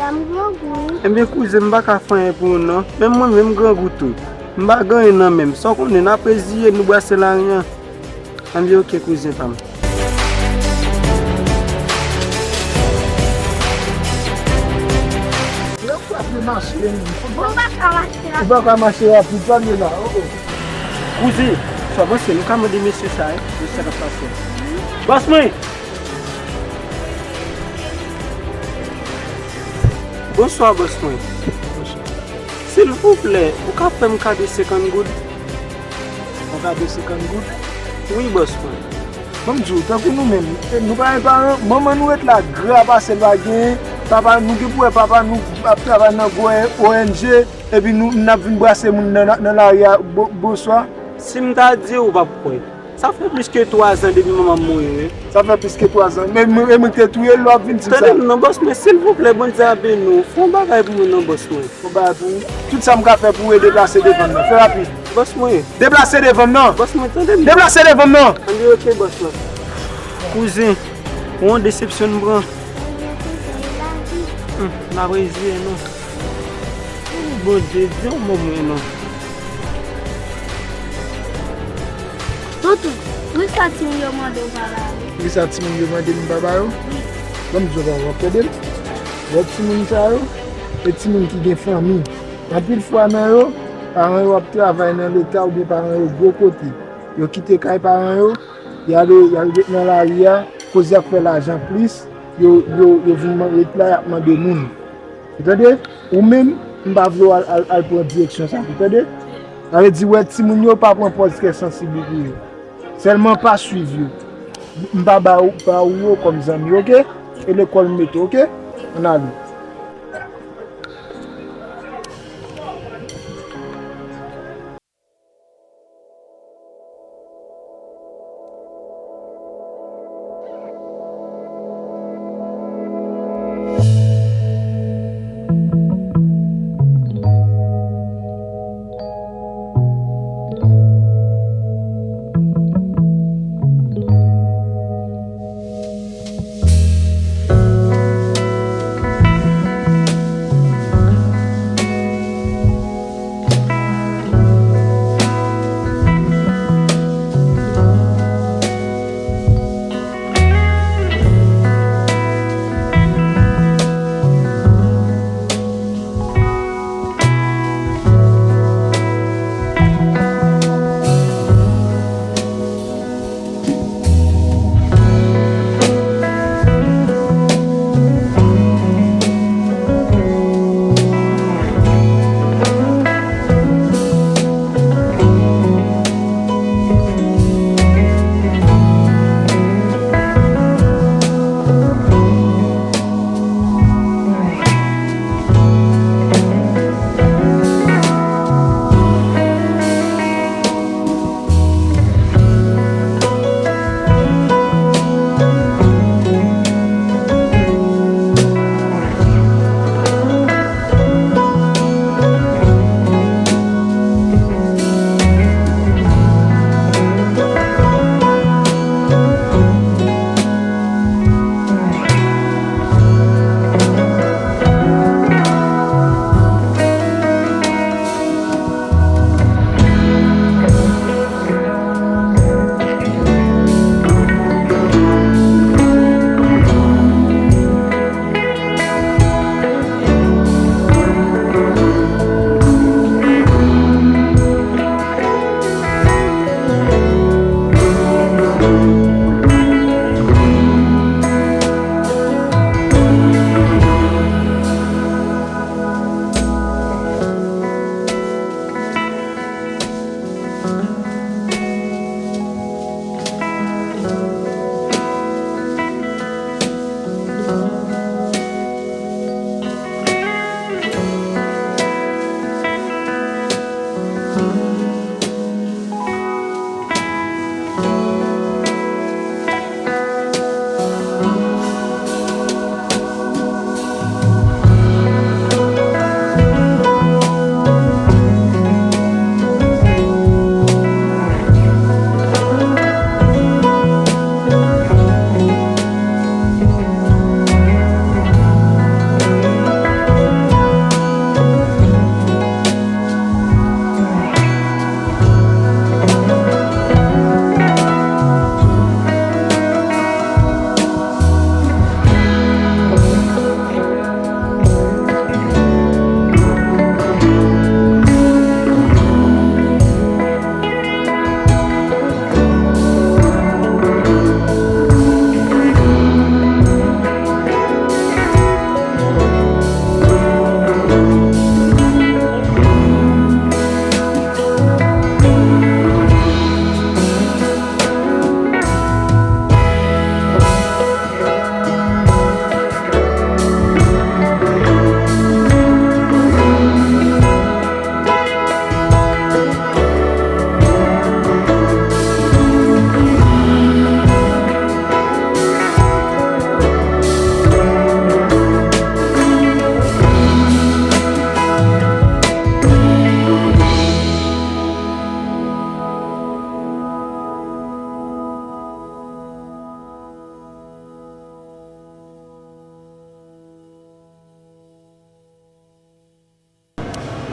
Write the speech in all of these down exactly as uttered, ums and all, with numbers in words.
M grangou wi. Ebyen kouzen, m pa ka fè anyen pou ou non. Menm mwen menm m grangou tou. M pa gen anyen nan men m. Sa w konnen, n ap reziye n, nou brase lari a. Ann byen oke kouzen pa m. Lè w frape mache, ou pa ka mache rapid. Ou pa ka mache rapid, pa vle la. Oh, oh. Kouzen, swa panse nou ka mande mesye sa, wi, mesye sa k ap pase. Bòs mwen! Bonswa, bòs mwen. Silvouplè, ou ka fè m kado senkant goud? Yon kado senkant goud? Wi, bòs mwen. Ban m di w, tankou nou menm, e, nou pa gen paran, manman nou ret la gra pase l pa genyen, papa nou gen pou wè papa nou ap travay nan gwo O N G, epi nou, n ap vin brase moun nan, nan lari a, bo-, bonswa. Si m ta di w, ou p ap kwè. Sa fè plis ke twa zan depi manman m mouri, wi. Sa fè plis ke twa zan. Men, men, men mwen te touye l, w ap vin di m sa. Tande m non, bòs mwen, silvouplè, Bondye a beni w. Fè yon bagay pou mwen non, bòs mwen. Yon bagay pou ou. Tout sa m ka fè pou ou e deplase devan m nan. Fè rapid. Bòs mwen. Deplase devan m nan. Bòs mwen, tande m. Deplase devan m nan. Ann byen oke, bòs mwen. Kouzen, yon desepsyon m pran. Hum, n ap reziye nou. Bondye, di yon mo mwen non. Tonton, poukisa timoun yo mande w pa ba yo? Poukisa timoun yo mande m pa ba yo? Wi. Ban m di w pa w ap tande m. Lè timoun sa yo, e timoun ki gen fanmi. Anpil fwa nan yo, paran yo ap travay nan Leta oubyen paran yo gwo kote. Yo kite kay paran yo, y ale, y al ret nan lari a, koz y ap fè lajan plis, yo, yo, yo vin man-, ret la, y ap mande moun. Ou tande? Ou menm, m pa vle w al, al, al pran direksyon sa, ou tande? Sa vle di, wè timoun yo, pa pran pòz kè sansib ou pou yo. Sèlman pa swiv yo. M pa ba ou, ba ou yo kòm zanmi, oke? E lekòl m mete, oke? Ann ale.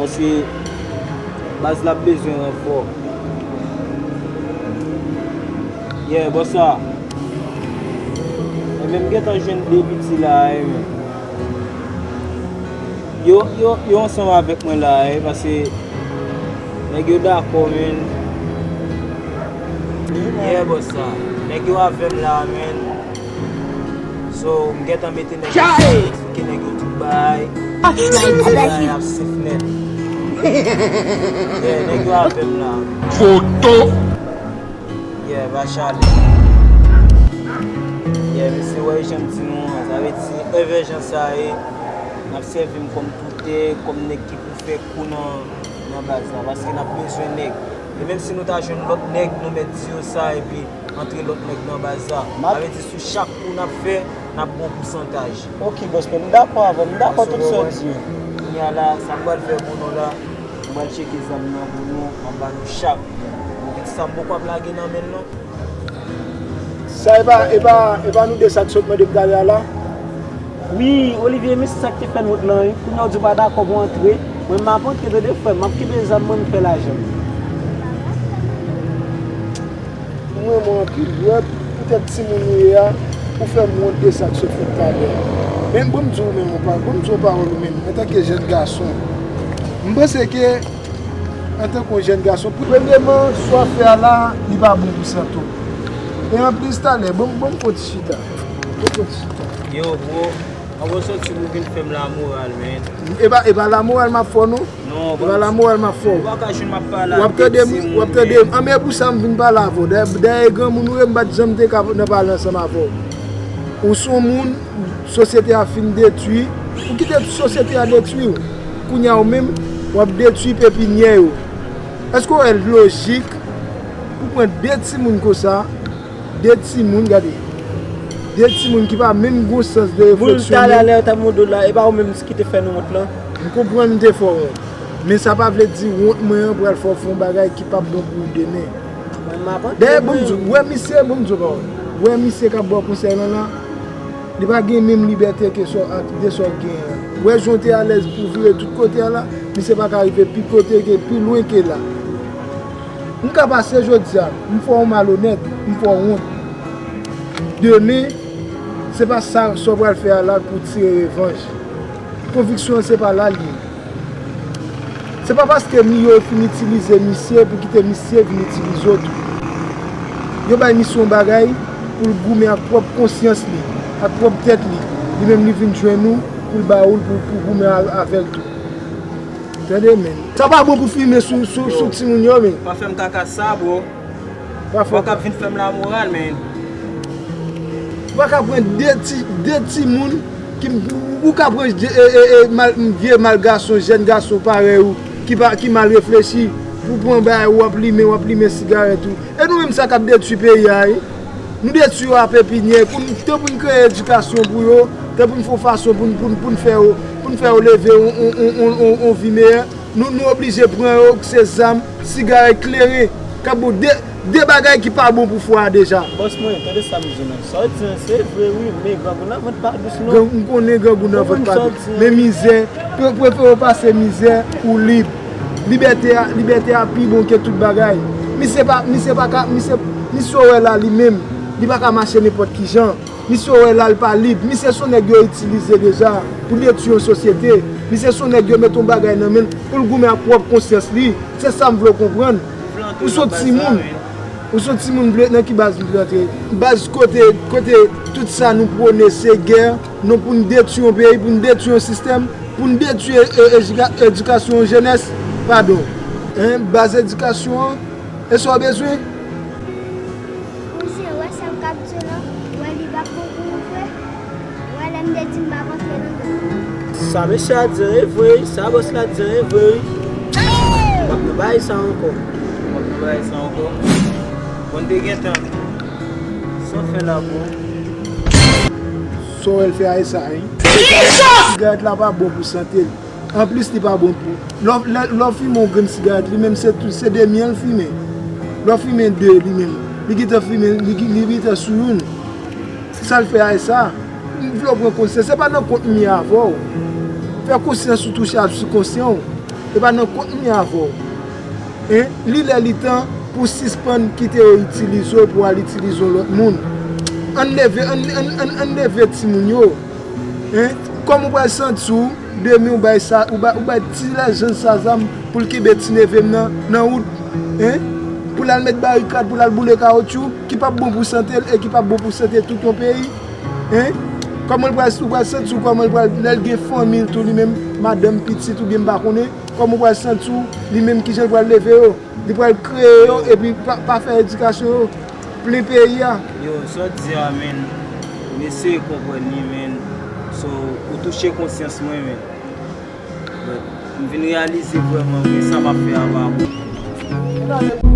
Paske baz la ap bezwen ranfò. Yeah, bòs la. Ebyen, m gentan jwenn de piti la, wi, men. Yo, yo, yo ansanm avèk mwen la, wi, paske nèg yo dakò, men. Yeah, bòs la. Nèg yo avè m la, men. So, m gentan mete nèg yo, eksplike nèg yo tout bagay. Bagay ap sif nèt. Yeah, nèg yo avè m la. Foto. Yeah, pa chale. Yeah, mesye, wè jan m di nou an, sa vle di, envèjan sa ye, n ap sèvi m kòm toutè, kòm nèg ki pou fè kou nan, nan baz la, paske n ap bezwen nèg. E menm si nou ta jwenn lòt nèg, nou mèt di yo sa, epi antre lòt nèg nan baz la. Sa vle di sou chak kou n ap fè, n ap gon pousantaj. Ok, bòs mwen, m dakò avè w, m dakò tout sa w di yo. Kounye a la, sa m pral fè pou nou la, m pral tcheke zam nan pou nou, m ap ba nou chak. Sa m poko ap lage nan men l non. Sa e pa, e pa, e pa nou de sa k sot mande m talè a la? Wi, Olivier, men se sa k te fè n wont lan, wi. Kounye a w di w pa dakò pou antre. Mwen, m ap antre tande frè m, m ap kenbe zam mwen, m fè lajan m. M renmen w anpil, wi, poutèt timoun ou ye a, ou fè m wont de sa k sot fèt talè a. Men bon m di w menm, ou pa, bon m di w yon pawòl ou menm, antanke jèn gason. M panse ke, antanke yon jèn gason, premyeman, sa w ap fè a la, li pa bon pou sante w. E anplis, talè, bon, bon m fè yon ti chita. Bon m fè yon ti chita. Yo, bro, anvan w soti, ou vin fè m lamoral, man. E pa, e pa lamoral m ap fè w, non. Non, e pa lamoral m ap fè w. Ou pa ka jwenn m ap pale ak de timoun, w ap tande m, w ap tande m. An, men pou sa m vin pale avè w. Dayè, dayè granmoun ou ye, m pa t janm te ka nan pale ansanm avè w. Ou se yon moun, sosyete a fin detwi. Ou kite sosyete a detwi w. Kounye a ou menm, w ap detwi pepinyè yo. Èske w wè l lojik pou pran de timoun konsa, de timoun, gade, de timoun ki pa menm gon sans de refleksyon menm. Moun talè a lè yo t ap mande w la, e pa ou menm ki te fè nou wont lan? M konprann m te fè w wont. Men sa pa vle di wont mwen an pral fè w fè yon bagay ki p ap bon pou ou demen. Mwen m ap antre. Dayè, bon m di w, w wè misye, bon m di w pawòl. W wè misye k ap ba w konsèy lan la, li pa gen menm libète ke sa w, ak de sa w genyen an. W wè jan w te alèz pou w vire tout kote a la, misye pa ka rive pi kote ke, pi lwen ke la. M ka pase jodi a, m fè w malonèt, m fè w wont. Demen, se pa sa, sa w pral fè a la pou w tire revanj. Konviksyon an se pa la l ye. Se pa paske m yo fin itilize misye pou kite misye vin itilize w tou. Yo bay misye yon bagay pou l goumen ak pwòp konsyans li, ak pwòp tèt li. Li menm li vin jwenn ou pou l ba ou l pou, pou goumen a, avè l tou. Tande, men. Sa pa bon pou fimen sou, sou, sou timoun yo, men. Pa fè m kaka sa, bro. Pa fè. Ou pa ka vin fè m lamoral, men. Ou pa ka pran de ti, de timoun ki, ou ka pran de, e, e, e, mal, vye mal gason, jèn gason parèy ou, ki pa, ki mal reflechi, pou pran bagay ou ap limen, w ap limen sigarèt ou. E nou menm sa k ap detwi peyi a, wi. Nou detwi yo a pepinyè, pou n, tan pou n kreye edikasyon pou yo, tan pou n fè yon fason pou n, pou n, pou n fè yo, pou n fè yo leve yon, yon, yon, yon, yon, yon vi meyè. Nou, nou oblije pran yo, se zam, sigarèt, kleren, k ap bon de, de bagay ki pa bon pou fwa a deja. Bòs mwen, tande sa m di w non. Sa w di an, se vre wi, men grangou nan vant pa dous non. Gran, m konnen grangou nan vant pa dous. Ou konprann sa w di an? Men mizè, pre-, prefere w pase mizè ou lib. Libète a, libète a pi bon ke tout bagay. Misye pa, misye pa ka, misye, misye w wè la li menm, li pa ka mache nenpòt ki jan. Misye w wè la, l pa lib. Misye se yon nèg yo itilize deja pou detwi yon sosyete. Misye se yon nèg yo mete yon bagay nan men l pou l goumen ak pwòp konsyans li. Se sa m vle w konprann. Ou se yon timoun. Ou se yon timoun, vle, nan ki baz m vle antre? Baz kote, kote tout sa nou pwone se gè, non, pou n detwi yon peyi, pou n detwi yon sistèm, pou n detwi e, e, edika-, edikasyon yon jenès. Padon. Hein, baz edikasyon an, e sa w bezwen? Kouzen, ou wè sa m k ap di w lan, ou wè li p ap bon pou ou vre? Ou wè lè m te di m p ap antre nan gang nan? Sa mesye a di an e vre wi, sa bòs la di an e vre wi. M p ap nan bagay sa ankò. M p ap nan bagay sa ankò. Bon, n te gentan san fè la bro. Sa w wè l fè a e sa wi. Sigarèt la pa bon pou sante l. Anplis, li pa bon pou. Lè w, lè, lè w fimen yon grenn sigarèt, li menm se tou, se de myen l fimen. Lè w fimen de, li menm, li gentan fimen, li, li gentan sou youn. Sa l fè a e sa. M vle w pran konsyans. Se pa nan kont m ye avè w. Fè konsyans ou touche a sibkonsyan w. Yo pa nan kont mwen avè w. Hein? Li lè li tan pou sispann kite yo itilize w pou al itilize yon lòt moun. Ann leve, ann, ann, ann, ann leve timoun yo. Hein? Kòman w pral santi w demen w bay sa, ou bay, ou bay ti lèjann Shazam pou l kenbe ti neve m nan, nan wout? Hein? Pou l al met barikad, pou l al boule kawotchou, ki p ap bon pou sante l e ki p ap bon pou sante tout yon peyi? Hein? Kòman l pral, ou pral santi w, kòman l pral, lè l gen fanmi l tou li menm, madanm, pitit oubyen m pa konnen, kòman w pral santi w, li menm kijan l pral leve yo, li pral kreye yo epi pa, pa fè edikasyon yo, plen peyi a. Yo, sa w di a, men, m eseye konprann li, men, so, ou touche konsyans mwen, men. But, m vin reyalize vrèman, wi, sa m ap fè a pa bon.